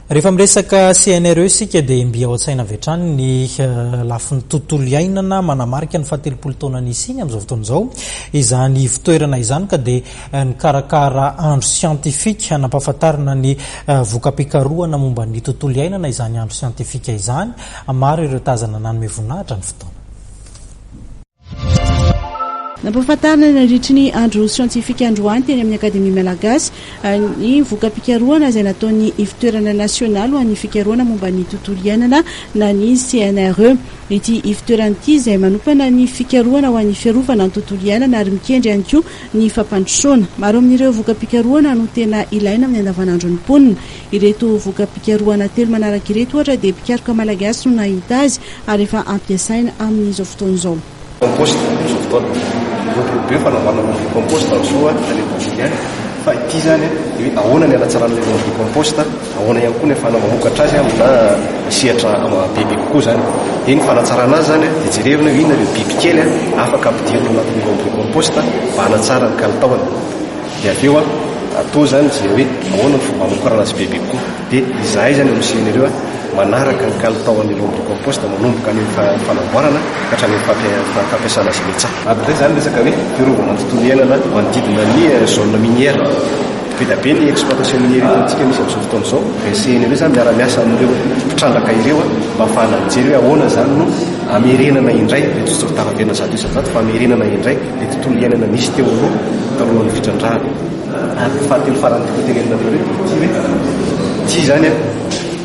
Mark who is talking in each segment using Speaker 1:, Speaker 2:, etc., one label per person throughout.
Speaker 1: Rehefa miresaka CNRE isika dia mby ao an-tsaina avy hatrany ny lafiny tontolo iainana manamarika ny fahatelopolo taona nisiany amin'izao fotoana izao izany ivon-toerana izany ka dia nikarakara andro siantifika nampahafantarina ny voka-pikarohana momba ny tontolo iainana izany andro siantifika izany. Maro ireo tazana nanome voninahitra ny fotoana.
Speaker 2: Nampahafantarina nandritry ny andro siantifika androany teny amin'ny Akademia Malagasy ny voka-pikarohana izay nataon'ny Ivotoerana Nasionaly ho an'ny Fikarohana momba ny Tontolo Iainana na ny CNRE. Ity ivotoerana ity izay manompana ny fikarohana ho an'ny fiarovana ny tontolo iainana ary mikendry ihany koa ny fampandrosoana. Maro amin'ireo voka-pikarohana no tena ilaina amin'ny andavanandron'ny mponina. Ireto voka-pikarohana telo manaraka ireto ohatra dia mpikaroka malagasy no nahita azy ary efa ampiasaina amin'izao fotoana izao.
Speaker 3: Compost amin'izao fotoana. Miroborobo be ny fanamboarana lombricompost amin'izao any Ambovomby any. Fa ity izany dia hoe ahoana ny hanatsarana ilay lombricompost, ahoana ihany koa ny ahafahana mamokatra azy amina sehatra bebe kokoa izany. Dia ny fanatsarana azy izany dia jerevina hoe inona ireo bibikely afaka ampidirina ao anatin'ny lombricompost mba hanatsara ny kalitaony. Dia avy eo atao izany izay hoe ahoana ny fomba hamokarana azy bebe kokoa. Dia izahay izany amin'ny CNRE manaraka ny kalitaon'ny lombricompost manomboka any amin'ny fanamboarana ka hatrany amin'ny fampiasana azy eny an-tsaha. Ary indray izany resaka hoe fiarovana ny tontolo iainana manodidina ny zone minière. Be dia be ny exploitation minière eto amintsika misy amin'izao fotoana izao. Dia ny CNRE izany miara-miasa amin'ireo mpitrandraka ireo mba hahafahana mijery hoe ahoana izany no hamerenana indray, mety tsy ho tafaverina 100% fa hamerenana indray ilay tontolo iainana nisy teo aloha talohan'ny fitrandrahana. Ary ny fahatelo farany tiako hotenenina aminareo dia ity hoe, ity izany an,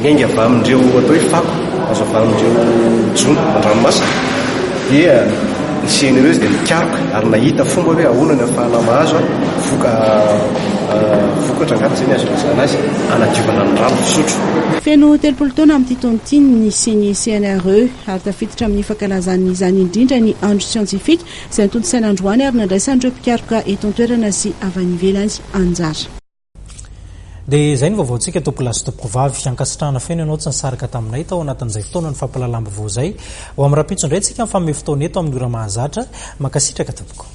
Speaker 3: miainga avy amin'ireo atao hoe fako azo avy amin'ireo jono an-dranomasina dia ny CNRE dia nikaroka ary nahita fomba hoe ahoana ny ahafahana mahazo voka vokatra angamba izay ny azo ilazana azy hanadiovana ny rano fisotro.
Speaker 2: Feno 30 taona amin'ity taona ity ny nisian'ny CNRE ary tafiditra amin'ny fankalazana izany indrindra ny andro siantifika izay notontosaina androany ary nandraisan'ireo mpikaroka eto an-toerana sy avy any ivelany anjara.
Speaker 1: Dia izay ny vaovaontsika tompokolahy sy tompokovavy. Ankasitrahana feno ianao tsy nisaraka taminay tao anatin'izay fotoana ny fampahalalam-baovao izay. Ho amin'ny rahampitso indray tsika mifanome fotoana eto amin'ny ora mahazatra. Mankasitraka tompoko.